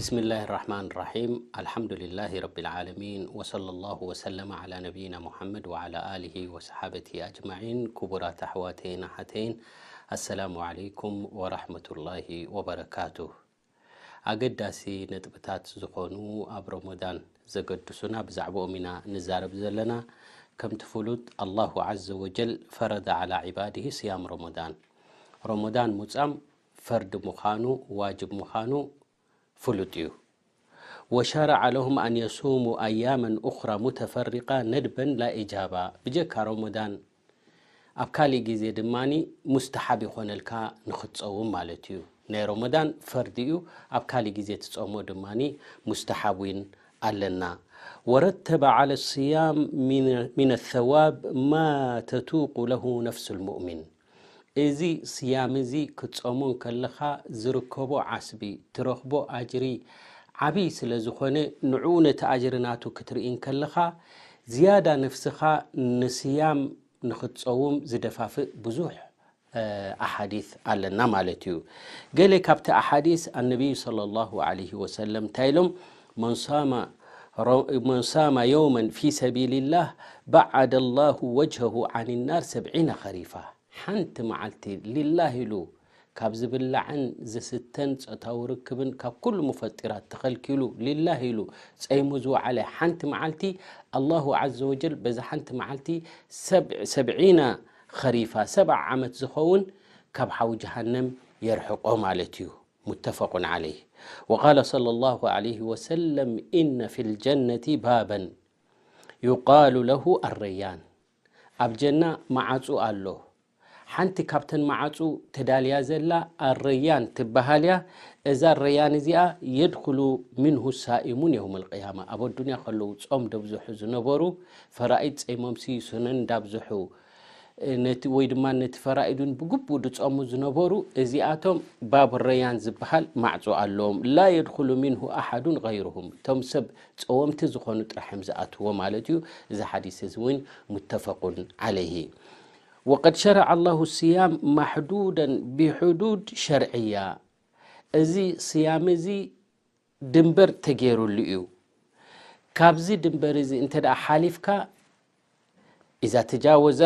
بسم الله الرحمن الرحيم. الحمد لله رب العالمين، وصلى الله وسلم على نبينا محمد وعلى آله وصحابته أجمعين. ክቡራት ኣሕዋተይን ኣሓተይን፣ السلام عليكم ورحمة الله وبركاته. ኣገዳሲ ነጥብታት ዝኾኑ ኣብ ረመዳን ዘገድሱና ብዛዕባኦም ኢና ንዛረብ ዘለና። ከምቲ ፍሉጥ ኣላሁ عز وجل فرض على عباده صيام رمضان። ረመዳን ምጻም ፈርዲ ምዃኑ፣ ዋጅብ ምዃኑ ፍሉጥ እዩ። وشرع لهم أن يصوموا أياما أخرى متفرقة ندبا لا إجابة። ብጀካ ረመዳን ኣብ ካሊእ ግዜ ድማ ሙስተሓብ ይኾነልካ ንኽትጸውም ማለት እዩ። ናይ ረመዳን ፈርዲ እዩ፣ ኣብ ካሊእ ግዜ ትጸሞ ድማ ሙስተሓብ እውን ኣለና። ورتب على الصيام من، من الثواب ما تتوق له نفس المؤمن. እዚ ስያም እዚ ክትጾሞ እንከለኻ ዝርከቦ ዓስቢ፣ ትረኽቦ ኣጅሪ ዓብዪ ስለ ዝኾነ፣ ንዕኡ ነቲ ኣጅሪ ናቱ ክትርኢ እንከለኻ፣ ዝያዳ ነፍስኻ ንስያም ንኽትጸውም ዝደፋፍእ ብዙሕ፣ እ፣ ኣሓዲስ ኣለና ማለት እዩ። ገለ ካብቲ ኣሓዲስ ኣነቢዩ ሰለላሁ ዐለይሂ ወሰለም እንታይ ኢሎም? من صام ر-، من صام يوما في سبيل الله بعد الله وجهه عن النار سبعين خريفا። ሓንቲ መዓልቲ ሊላህ ኢሉ ካብ ዝብላዕን ዝስተን ጾታዊ ርክብን ካብ ኩሉ ሙፈጢራት ተኸልኪሉ ሊላህ ኢሉ ጸይሙ ዝወዓለ ሓንቲ መዓልቲ ኣላሁ ዐዘ ወጀል በዛ ሓንቲ መዓልቲ ሰብ-፣ ሰብዒና ኸሪፋ፣ ሰብዓ ዓመት ዝኸውን ካብ ሓዊ ጀሃነም የርሕቆ ማለት እዩ። متفق عليه. وقال صلى الله عليه وسلم: إن في الجنة بابا يقال له الريان. ኣብ ጀና መዓጹ ኣሎ። ሓንቲ ካብተን መዓጹ ተዳልያ ዘላ ኣረያን ትበሃል እያ። እዛ ኣረያን እዚኣ የድኹሉ ሚንሁ ሳኢሙን የውመል ቅያማ። ኣብ ኣዱንያ ከለዉ ጾም ደብዝሑ ዝነበሩ፣ ፈራኢድ ጸይሞምሲ ሱነን እንዳብዝሑ፣ ነቲ፣ ወይ ድማ ነቲ ፈራኢዱን ብግቡእ ድጾሙ ዝነበሩ፣ እዚኣቶም ባብ ረያን ዝበሃል ማዕጾ ኣለዎም። ላ የድኹሉ ሚንሁ ኣሓዱን ገይሩሁም። እቶም ሰብ ጸወምቲ ዝኾኑ ጥራሕ እዮም ዝኣትዎ ማለት እዩ። እዚ ሓዲስ እዚ እውን ሙተፈቁን ዓለይሂ። ወቀድ ሸረዐ ኣላሁ ስያም ማሕዱደን ብሕዱድ ሸርዕያ። እዚ ስያም እዚ ድንበር ተገይሩሉ እዩ። ካብዚ ድንበር እዚ እንተ ደኣ ሓሊፍካ፣ ኢዛ ተጃወዘ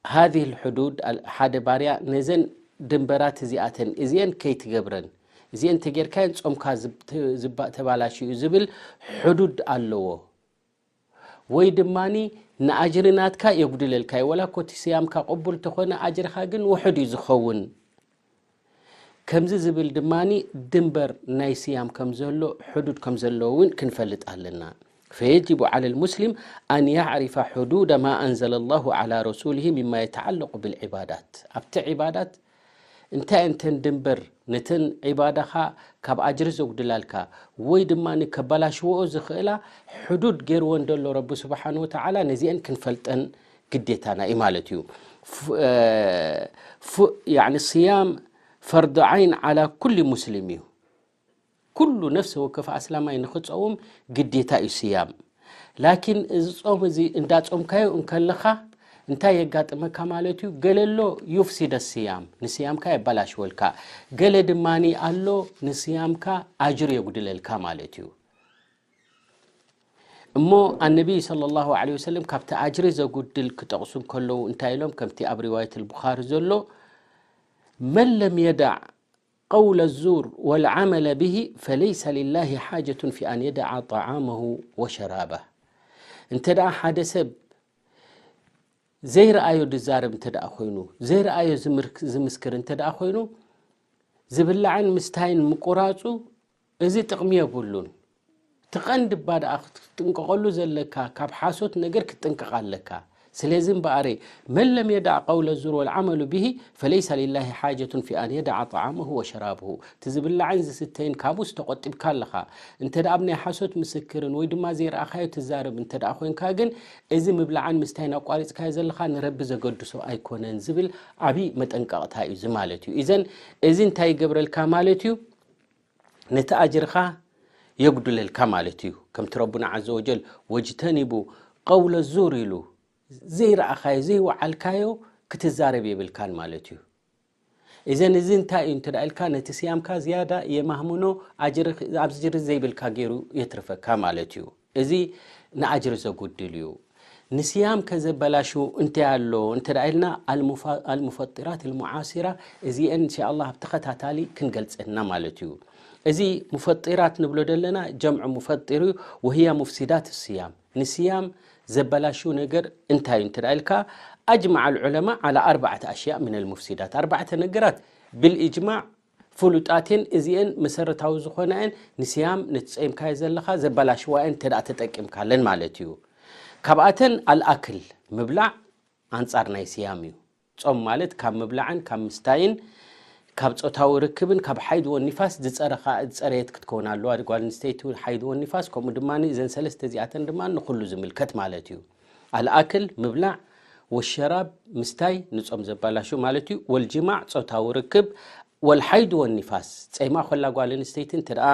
ሃዚህ ልሕዱድ፣ ሓደ ባርያ ነዘን ድንበራት እዚኣተን፣ እዚአን ከይትገብረን፣ እዚአን ተጌርካየን ጾምካ ዝብ-፣ ዝባ-፣ ተባላሽዩ ዝብል ሕዱድ ኣለዎ። ወይ ድማኒ ንኣጅሪ ናትካ የጉድለልካ እዩ። ወላ እኮ እቲ ስያምካ ቅቡል ተኾነ፣ ኣጅርኻ ግን ውሑድ እዩ ዝኸውን። ከምዚ ዝብል ድማኒ ድንበር ናይ ስያም ከም ዘሎ፣ ሕዱድ ከም ዘለዎ እውን ክንፈልጥ ኣለና። فيجب على المسلم أن يعرف حدود ما أنزل الله على رسوله مما يتعلق بالعبادات። ኣብቲ ዒባዳት እንታይ እተን ድንበር ነተን ዒባዳኻ ካብ ኣጅሪ ዘጉድላልካ ወይ ድማ ከበላሽወኦ ዝኽእላ ሕዱድ ገይርወን ደሎ ረቢ ስብሓን ወተዓላ፣ ነዚአን ክንፈልጠን ግዴታና እዩ ማለት እዩ። ፍ-፣ እ፣ ፍ-፣ ያዕኒ ስያም ፈርዱ ዓይን ዓላ ኩሊ ሙስሊም እዩ። ኩሉ ነፍሲ ወከፍ ኣስላማይ ንኽጸውም ግዴታ እዩ ስያም። ላኪን እዚ ጾም እዚ እንዳጾምካዮ እንከለኻ እንታይ የጋጥመካ ማለት እዩ? ገለሎ ዩፍሲደ ስያም፣ ንስያምካ የበላሽወልካ። ገለ ድማኒ ኣሎ ንስያምካ ኣጅር የጉድለልካ ማለት እዩ። እሞ ኣነቢይ ሰለላሁ ዐለይሂ ወሰለም ካብቲ ኣጅሪ ዘጉድል ክጠቕሱ እንከለዉ እንታይ ኢሎም? ከምቲ ኣብ ሪዋየት ኣልቡኻሪ ዘሎ፣ መን ለም የዳዕ قول الزور والعمل به فليس لله حاجة في أن يدع طعامه وشرابه። እንተ ደኣ ሓደ ሰብ ዘይረኣዮ ድዛረብ እንተ ደኣ ኮይኑ፣ ዘይረኣዮ ዝምርክ-፣ ዝምስክር እንተ ደኣ ኮይኑ፣ ዝብላዕን ምስታይን ምቁራጹ እዚ ጥቕሚ የብሉን። እቲ ቀንዲ እባ ደኣ ክትጥንቀቐሉ ዘለካ፣ ካብ ሓሶት ነገር ክትጥንቀቕ ኣለካ። ስለዚ እምበኣር፣ መን ለም የዳዕ ቀውለ ዙር ወልዓመሉ ብሂ ፈለይሰ ሊላሂ ሓጀቱን ፊ ኣን የዳዓ ጠዓመሁ ወሸራብሁ። እቲ ዝብላዕን ዝስተይን ካብኡስ ተቖጢብካ ኣለኻ። እንተ ደኣ ኣብ ናይ ሓሶት ምስክርን ወይ ድማ ዘይረኣኻዮ ትዛረብ እንተ ደኣ ኮይንካ ግን፣ እዚ ምብላዕን ምስታይን ኣቋሪጽካዮ ዘለኻ ንረቢ ዘገድሶ ኣይኮነን ዝብል ዓብዪ መጠንቀቕታ እዩ እዚ ማለት እዩ። ኢዘን እዚ እንታይ ይገብረልካ ማለት እዩ? ነቲ ኣጅርኻ የጉድለልካ ማለት እዩ። ከምቲ ረቡና ዓዘ ወጀል፣ ወጅተኒቡ ቀውለ ዙር ኢሉ፣ ዘይረኣኻዮ፣ ዘይወዓልካዮ ክትዛረብ የብልካን ማለት እዩ። እዘን እዚ እንታይ እዩ እንተ ኢልካ፣ ነቲ ስያምካ ዝያዳ የማህምኖ፣ ኣጅሪ ኣብዚ ጅሪ ዘይብልካ ገይሩ የትርፈካ ማለት እዩ። እዚ ንኣጅሪ ዘጉድል እዩ። ንስያም ከዘበላሹ እንታይ ኣሎ እንተ ኢልና፣ ኣልሙፋ- ኣልሙፈጢራት ኣልሙዓሲራ፣ እዚአን እንሻ ኣላህ ኣብ ተኸታታሊ ክንገልጸና ማለት እዩ። እዚ ሙፈጢራት ንብሎ ዘለና ጀምዑ ሙፈጢር እዩ። ወህያ ሙፍሲዳት ስያም፣ ንስያም ዘበላሹ ነገር እንታይ እዩ እንተ ኢልካ፣ ኣጅማዕ ልዑለማ ዓላ ኣርባዕተ ኣሽያእ ምን ልሙፍሲዳት፣ ኣርባዕተ ነገራት ብልእጅማዕ ፍሉጣትን እዚአን መሰረታዊ ዝኾነአን ንስያም ነቲ ጸይምካዮ ዘለኻ ዘበላሽዋየን እንተ ተጠቂምካለን ማለት እዩ። ካብኣተን ኣልኣክል፣ ምብላዕ ኣንጻር ናይ ስያም እዩ። ጾም ማለት ካብ ምብላዕን ካብ ምስታይን ካብ ጾታዊ ርክብን ካብ ሓይድ ወኒፋስ ዝጸረኻ ዝጸረየት ክትከውን ኣለዋ። ጓል ኣንስተይቲ ሓይድ ወኒፋስ፣ ከምኡ ድማ እዘን ሰለስተ እዚኣተን ድማ ንኹሉ ዝምልከት ማለት እዩ። ኣልኣክል፣ ምብላዕ፣ ወሸራብ፣ ምስታይ፣ ንጾም ዘባላሹ ማለት እዩ። ወልጅማዕ፣ ጾታዊ ርክብ፣ ወልሓይድ ወኒፋስ፣ ጸይማ ኮላ ጓል ኣንስተይቲ እንተ ደኣ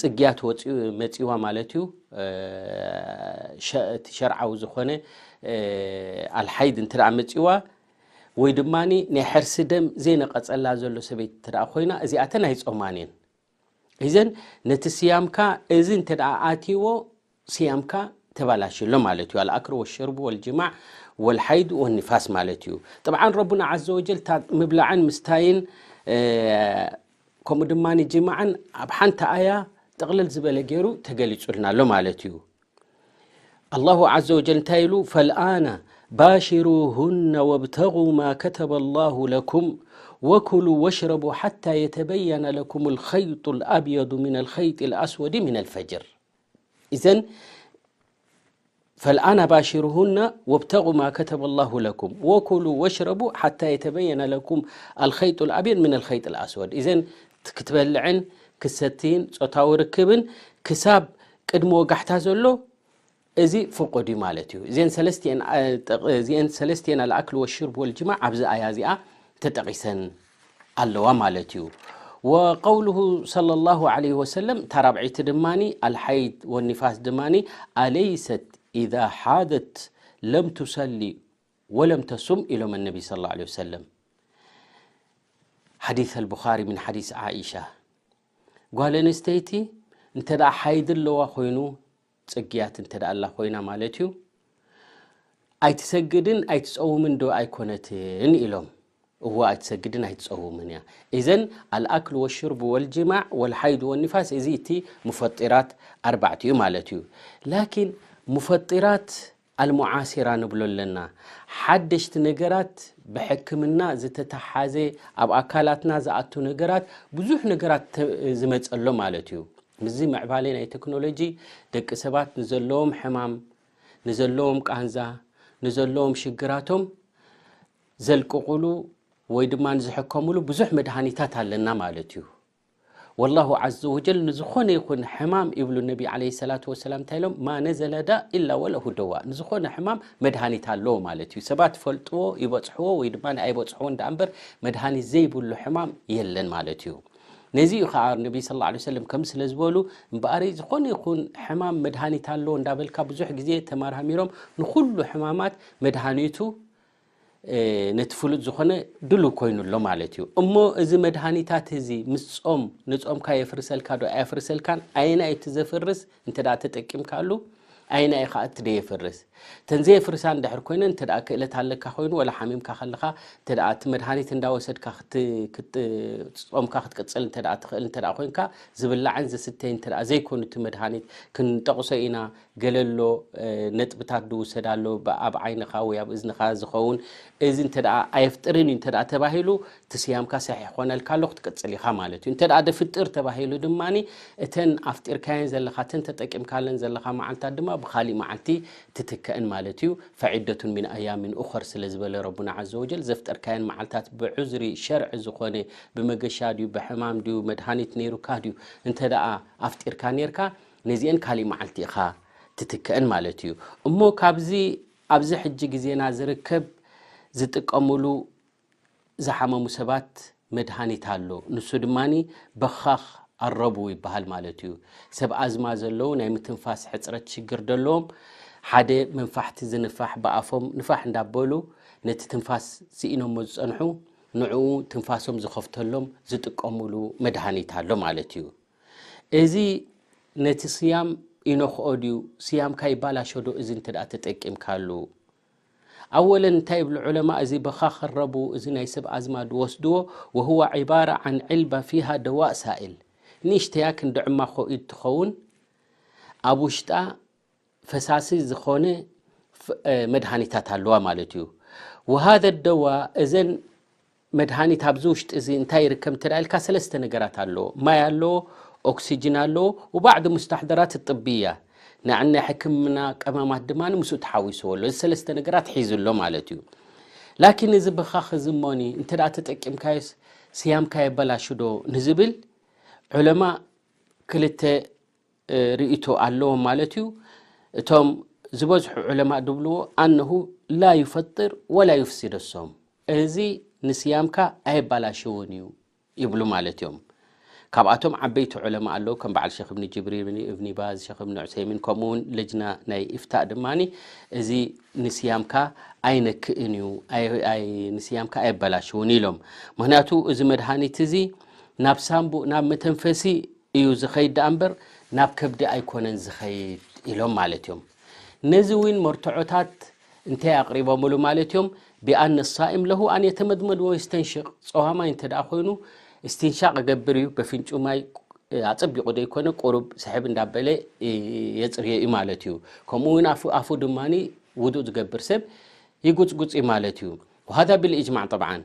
ጽግያት ወጺኡ መጺዋ ማለት እዩ። እቲ ሸርዓዊ ዝኾነ ኣልሓይድ እንተ ደኣ መጺዋ፣ ወይ ድማ ናይ ሕርሲ ደም ዘይነቐጸላ ዘሎ ሰበይቲ እንተ ደኣ ኮይና፣ እዚኣተን ኣይጾማን እየን። እዘን ነቲ ስያምካ እዚ እንተ ደኣ ኣትይዎ፣ ስያምካ ተባላሽሎ ማለት እዩ። ኣልኣክል ወሸርቡ ወልጅማዕ ወልሓይድ ወኒፋስ ማለት እዩ። ጥብዓን ረቡና ዓዘ ወጀል እታ ምብላዕን ምስታይን ከምኡ ድማ ጅማዕን ኣብ ሓንቲ ኣያ ጥቕልል ዝበለ ገይሩ ተገሊጹልና ኣሎ ማለት እዩ። ኣላሁ ዓዘ ወጀል እንታይ ኢሉ? ፈልኣነ ባሽሩሁነ ወብተጉ ማ ከተበ ላሁ ለኩም ወኩሉ ወሽረቡ ሓታ የተበየነ ለኩም ልኸይጡ ልኣብየዱ ምን ልኸይጢ ልኣስወዲ ምን ልፈጅር። እዘን ፈልኣነ ባሽሩሁነ ወብተጉ ማ ከተበ ላሁ ለኩም ወኩሉ ወሽረቡ ሓታ የተበየነ ለኩም ኣልኸይጡ ልኣብየድ ምን ኣልኸይጥ ልኣስወድ። እዘን ክትበልዕን ክሰትይን ጾታዊ ርክብን ክሳብ ቅድሚ ወጋሕታ ዘሎ እዚ ፍቁድ እዩ ማለት እዩ። እዚአን ሰለስቲአን ኣልኣክል ወሽርብ ወልጅማዕ ኣብዚ ኣያ እዚኣ ተጠቒሰን ኣለዋ ማለት እዩ። ወቀውሉሁ ሰለላሁ ዐለይሂ ወሰለም፣ እታ ራብዐይቲ ድማኒ ኣልሓይድ ወኒፋስ ድማኒ፣ ኣለይሰት ኢዛ ሓደት ለም ቱሰሊ ወለም ተሱም ኢሎም ነቢ ሰለላሁ ዐለይሂ ወሰለም። ሓዲስ ኣልቡኻሪ ምን ሓዲስ ዓኢሻ፣ ጓል ኣንስተይቲ እንተ ደኣ ሓይድ ኣለዋ ኮይኑ፣ ጽግያት እንተ ደኣ ኣላ ኮይና ማለት እዩ፣ ኣይትሰግድን ኣይትጸውምን ዶ ኣይኮነትን ኢሎም። እወ ኣይትሰግድን ኣይትጸውምን እያ። እዘን ኣልኣክል ወሽርብ ወልጅማዕ ወልሓይድ ወኒፋስ፣ እዚ እቲ ሙፈጢራት ኣርባዕቲኡ ማለት እዩ። ላኪን ሙፈጢራት ኣልሙዓሲራ ንብሎ ኣለና። ሓደሽቲ ነገራት ብሕክምና ዝተተሓዘ ኣብ ኣካላትና ዝኣቱ ነገራት ብዙሕ ነገራት ዝመጸሎ ማለት እዩ። ምስዚ ምዕባለ ናይ ቴክኖሎጂ ደቂ ሰባት ንዘለዎም ሕማም፣ ንዘለዎም ቃንዛ፣ ንዘለዎም ሽግራቶም ዘልቅቑሉ ወይ ድማ ንዝሕከሙሉ ብዙሕ መድሃኒታት ኣለና ማለት እዩ። ወላሁ ዓዘ ወጀል ንዝኾነ ይኹን ሕማም ይብሉ ነቢ ዓለይሂ ሰላቱ ወሰላም እንታይ ኢሎም? ማ ነዘለ ዳ ኢላ ወለሁ ደዋ። ንዝኾነ ሕማም መድሃኒት ኣለዎ ማለት እዩ። ሰባት ይፈልጥዎ፣ ይበጽሕዎ ወይ ድማ ኣይበጽሕዎ እንዳ እምበር መድሃኒት ዘይብሉ ሕማም የለን ማለት እዩ። ነዚ እዩ ከዓ ነቢ ሰለላሁ ዐለይሂ ወሰለም ከም ስለ ዝበሉ እምበኣር ዝኾነ ይኹን ሕማም መድሃኒት ኣለዎ እንዳበልካ ብዙሕ ግዜ ተመራሚሮም ንኹሉ ሕማማት መድሃኒቱ ነቲ ፍሉጥ ዝኾነ ድሉው ኮይኑ ኣሎ ማለት እዩ። እሞ እዚ መድሃኒታት እዚ ምስ ጾም ንጾምካ የፍርሰልካ ዶ ኣየፍርሰልካን፣ ኣየናይ እቲ ዘፍርስ እንተ ደኣ ተጠቂምካሉ፣ ኣየናይ እዩ ከዓ እቲ ደየፍርስ? እተን ዘየፍርሳ እንድሕር ኮይነ እንተ ደኣ ክእለት ኣለካ ኮይኑ፣ ወላ ሓሚምካ ከለኻ እንተ ደኣ እቲ መድሃኒት እንዳወሰድካ ክት- ክት- ጾምካ ክትቅጽል እንተ ደኣ ትኽእል እንተ ደኣ ኮይንካ፣ ዝብላዕን ዝስተይን እንተ ደኣ ዘይኮኑ እቲ መድሃኒት ክንጠቕሶ ኢና። ገለሎ ነጥብታት ድውሰድ ኣሎ፣ ኣብ ዓይንኻ ወይ ኣብ እዝንኻ ዝኸውን። እዚ እንተ ደኣ ኣየፍጥርን እዩ እንተ ደኣ ተባሂሉ፣ እቲ ስያምካ ሰሒሕ ኮነልካ ኣሎ፣ ክትቅጽል ኢኻ ማለት እዩ። እንተ ደኣ ደፍጥር ተባሂሉ ድማ፣ እተን ኣፍጢርካየን ዘለኻ፣ እተን ተጠቂምካለን ዘለኻ መዓልታት ድማ ብኻሊእ መዓልቲ ትትከእን ማለት እዩ። ፈዒደቱን ሚን ኣያሚን ኡኸር ስለ ዝበለ ረቡና ዓዘ ወጀል፣ ዘፍጠርካየን መዓልታት ብዑዝሪ ሸርዒ ዝኾነ፣ ብመገሻ ድዩ፣ ብሕማም ድዩ፣ መድሃኒት ነይሩካ ድዩ፣ እንተ ደኣ ኣፍጢርካ ነይርካ፣ ነዚአን ካሊእ መዓልቲ ኢኻ ትትከእን ማለት እዩ። እሞ ካብዚ ኣብዚ ሕጂ ግዜና ዝርከብ ዝጥቀምሉ ዝሓመሙ ሰባት መድሃኒት ኣሎ። ንሱ ድማኒ በኻኽ ኣረቡ ይበሃል ማለት እዩ። ሰብ ኣዝማ ዘለዉ፣ ናይ ምትንፋስ ሕጽረት ሽግር ደለዎም፣ ሓደ መንፋሕቲ ዝንፋሕ ብኣፎም ንፋሕ እንዳበሉ ነቲ ትንፋስ ስኢኖሞ ዝጸንሑ፣ ንዕኡ ትንፋሶም ዝኸፍተሎም ዝጥቀምሉ መድሃኒት ኣሎ ማለት እዩ። እዚ ነቲ ስያም ይነኽኦ ድዩ? ስያምካ ይባላሾ ዶ? እዚ እንተ ደኣ ተጠቂምካሉ። ኣወለን እንታይ ይብሉ ዑለማ? እዚ በኻኽር ረቡ፣ እዚ ናይ ሰብ ኣዝማድ ወስድዎ፣ وهو عبارة عن علبة فيها دواء سائل። ንእሽተያ ክንዲ ዕማኾ ኢድ ትኸውን፣ ኣብ ውሽጣ ፈሳሲ ዝኾነ ፍ-፣ እ፣ መድሃኒታት ኣለዋ ማለት እዩ። وهذا الدواء፣ እዘን መድሃኒት ኣብዚ ውሽጢ እዚ እንታይ ይርከብ እንተ ኢልካ፣ ሰለስተ ነገራት ኣለዎ። ማይ ኣለዎ፣ ኦክሲጅን ኣለዎ፣ وبعض مستحضرات الطبية፣ ንዕን ናይ ሕክምና ቀመማት ድማ ምስኡ ተሓዊስዎ ኣሎ። እዚ ሰለስተ ነገራት ሒዙ ኣሎ ማለት እዩ። ላኪን እዚ በኻኽ እዚ እሞኒ እንተ ደኣ ተጠቂምካዮስ ስያምካ የበላሹ ዶ ንዝብል ዑለማ ክልተ እ፣ ርእይቶ ኣለዎም ማለት እዩ። እቶም ዝበዝሑ ዑለማ ድብልዎ ኣነሁ ላ ዩፈጥር ወላ ዩፍሲድ ሶም፣ እዚ ንስያምካ ኣየባላሽውን እዩ ይብሉ ማለት እዮም። ካብኣቶም ዓበይቲ ዑለማ ኣለዉ፣ ከም በዓል ሸኽ እብኒ ጅብሪን፣ እብኒ ባዝ፣ ሸኽ እብኒ ዑሰይሚን፣ ከምኡ እውን ለጅና ናይ ኢፍታእ ድማኒ እዚ ንስያምካ ኣይነክእን እዩ፣ ኣይ-፣ ኣይ-፣ ንስያምካ ኣየበላሽውን ኢሎም። ምኽንያቱ እዚ መድሃኒት እዚ ናብ ሳምቡእ፣ ናብ መተንፈሲ እዩ ዝኸይድ ደኣ እምበር ናብ ከብዲ ኣይኮነን ዝኸይድ ኢሎም ማለት እዮም። ነዚ እውን መርትዖታት እንታይ ኣቕሪቦምሉ ማለት እዮም? بأن الصائم له أن يتمضمض ويستنشق። ጸዋማይ እንተ ደኣ ኮይኑ እስትንሻቕ ይገብር እዩ፣ በፍንጩ ማይ ኣጸቢቑ ዘይኮነ ቁሩብ ስሕብ እንዳበለ የጽርዮ እዩ ማለት እዩ። ከምኡ እውን ኣፉ፣ ኣፉ ድማኒ ውዱእ ዝገብር ሰብ ይጉጽጉጽ እዩ ማለት እዩ። وهذا بالإجماع طبعا.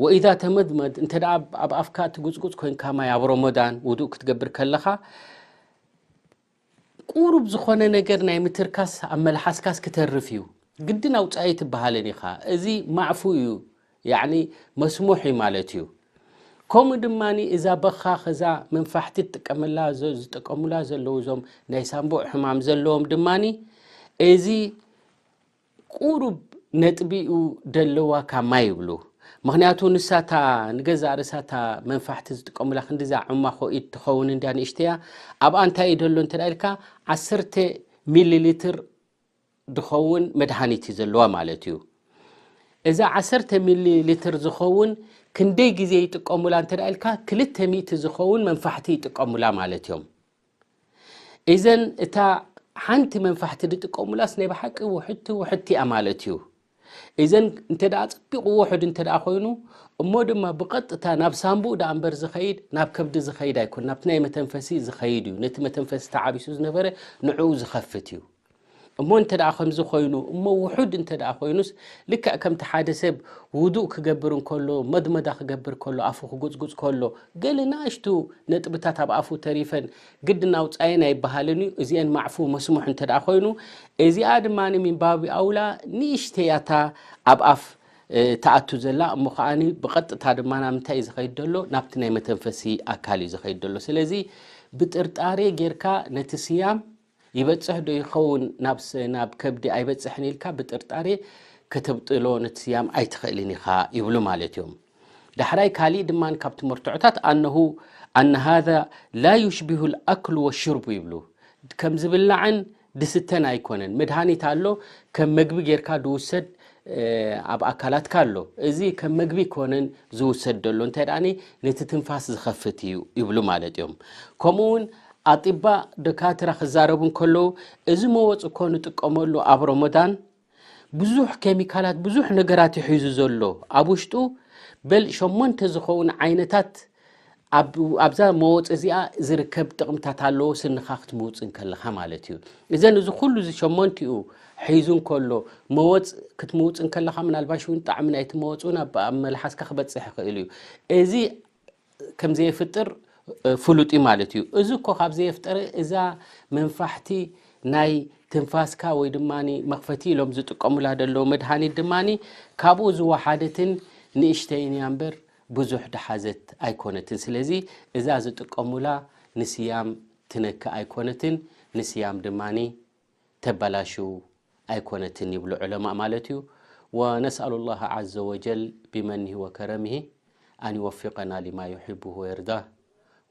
وإذا تمضمض፣ እንተ ደኣ ኣብ፣ ኣብ ኣፍካ ትጉጽጉጽ ኮንካ ማይ ኣብ ረመዳን ውዱእ ክትገብር ከለኻ ቁሩብ ዝኾነ ነገር ናይ ምትርካስ ኣብ መልሓስካስ ክተርፍ እዩ። ግድን ኣውጻኢ ትበሃልን ኢኻ። እዚ ማዕፉ እዩ፣ ያዕኒ መስሙሕ እዩ ማለት እዩ። ከምኡ ድማኒ እዛ በኻኽ፣ እዛ መንፋሕቲ ትጥቀመላ ዘ-፣ ዝጥቀሙላ ዘለዉ እዞም ናይ ሳምቡእ ሕማም ዘለዎም ድማኒ እዚ ቁሩብ ነጥቢኡ ደለዋ ካማ ይብሉ። ምኽንያቱ ንሳታ ንገዛእ ርእሳታ መንፋሕቲ ዝጥቀሙላ ክንዲዛ ዕማኾ ኢድ ትኸውን እንድያ ንእሽተያ። ኣብኣ እንታይ እዩ ደሎ እንተ ኢልካ፣ ዓሰርተ ሚሊ ሊትር ዝኸውን መድሃኒት እዩ ዘለዋ ማለት እዩ። እዛ ዓሰርተ ሚሊ ሊትር ዝኸውን ክንደይ ግዜ ይጥቀሙላ እንተ ኢልካ፣ ክልተ ሚእቲ ዝኸውን መንፋሕቲ ይጥቀሙላ ማለት እዮም። እዘን እታ ሓንቲ መንፋሕቲ ዝጥቀሙላስ ናይ ብሓቂ ውሕድቲ ውሕድቲ እያ ማለት እዩ። እዘን እንተ ደኣ ጸቢቑ ውሑድ እንተ ደኣ ኮይኑ፣ እሞ ድማ ብቐጥታ ናብ ሳምቡእ ደኣ እምበር ዝኸይድ፣ ናብ ከብዲ ዝኸይድ ኣይኮን፣ ናብቲ ናይ መተንፈሲ ዝኸይድ እዩ። ነቲ መተንፈሲ ተዓቢሱ ዝነበረ ንዕኡ ዝኸፍት እዩ። እሞ እንተ ደኣ ከምዚ ኮይኑ፣ እሞ ውሑድ እንተ ደኣ ኮይኑስ፣ ልክዕ ከምቲ ሓደ ሰብ ውዱእ ክገብር እንከሎ፣ መድመዳ ክገብር ከሎ፣ ኣፉ ክጉጽጉጽ ከሎ፣ ገለ ንኣሽቱ ነጥብታት ኣብ ኣፉ ተሪፈን ግድን ኣውጻየን ኣይበሃልን እዩ። እዚአን ማዕፉ መስሙሕ እንተ ደኣ ኮይኑ፣ እዚኣ ድማ ሚን ባቢ ኣውላ ንእሽተይ እያ እታ ኣብ ኣፍ፣ እ፣ ትኣቱ ዘላ፣ እሞ ከኣኒ ብቐጥታ ድማ ናብ ምንታይ እዩ ዝኸይድ ዘሎ? ናብቲ ናይ መተንፈሲ ኣካል እዩ ዝኸይድ ዘሎ። ስለዚ ብጥርጣሬ ጌርካ ነቲ ስያም ይበጽሕ ዶ ይኸውን ናብ ስ-፣ ናብ ከብዲ ኣይበጽሕን ኢልካ ብጥርጣሬ ከተብጥሎ ነቲ ስያም ኣይትኽእልን ኢኻ ይብሉ ማለት እዮም። ዳሕራይ ካሊእ ድማ ካብቲ መርትዖታት ኣነሁ ኣነ ሃዛ ላ ዩሽቢሁ ልኣክሉ ወሽርቡ ይብሉ። ከም ዝብላዕን ድስተን ኣይኮነን። መድሃኒት ኣሎ፣ ከም መግቢ ጌርካ ዝውሰድ፣ እ፣ ኣብ ኣካላትካ ኣሎ። እዚ ከም መግቢ ኮነን ዝውሰድ ዘሎ እንታይ ደኣኒ ነቲ ትንፋስ ዝኸፍት እዩ ይብሉ ማለት እዮም። ከምኡ እውን ኣጢባ ደካትራ ክዛረቡ እንከለዉ፣ እዚ መወፅ እኮ ንጥቀመሉ ኣብ ረመዳን ብዙሕ ኬሚካላት፣ ብዙሕ ነገራት እዩ ሒዙ ዘሎ። ኣብ ውሽጡ በል ሸሞንተ ዝኸውን ዓይነታት ኣብ-፣ ኣብዛ መወፅ እዚኣ ዝርከብ ጥቕምታት ኣለዎ፣ ስንኻ ክትምውፅ እንከለኻ ማለት እዩ። እዘን እዚ ኩሉ እዚ ሸሞንቲኡ ሒዙ እንከሎ፣ መወፅ ክትምውፅ እንከለኻ ምናልባሽ እውን ጣዕሚ ናይቲ መወፅ እውን ኣብ፣ ኣብ መልሓስካ ክበፅሕ ይኽእል እዩ። እዚ ከም ዘየፍጥር፣ እ፣ ፍሉጥ እዩ ማለት እዩ። እዚ እኮ ካብ ዘየፍጠረ እዛ መንፋሕቲ ናይ ትንፋስካ ወይ ድማ መኽፈቲ ኢሎም ዝጥቀሙላ ዘለዉ መድሃኒት ድማ ካብኡ ዝወሓደትን ንእሽተይን እያ እምበር ብዙሕ ድሓዘት ኣይኮነትን። ስለዚ እዛ ዝጥቀሙላ ንስያም ትነክእ ኣይኮነትን፣ ንስያም ድማ ተበላሹ ኣይኮነትን ይብሉ ዑለማእ ማለት እዩ። ونسأل الله عز وجل بمنه وكرمه أن يوفقنا لما يحبه ويرضاه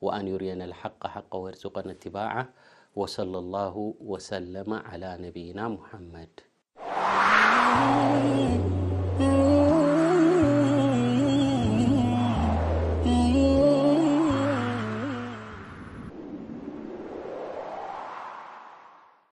وأن يرينا الحق حقا ويرزقنا اتباعه وصلى الله وسلم على نبينا محمد.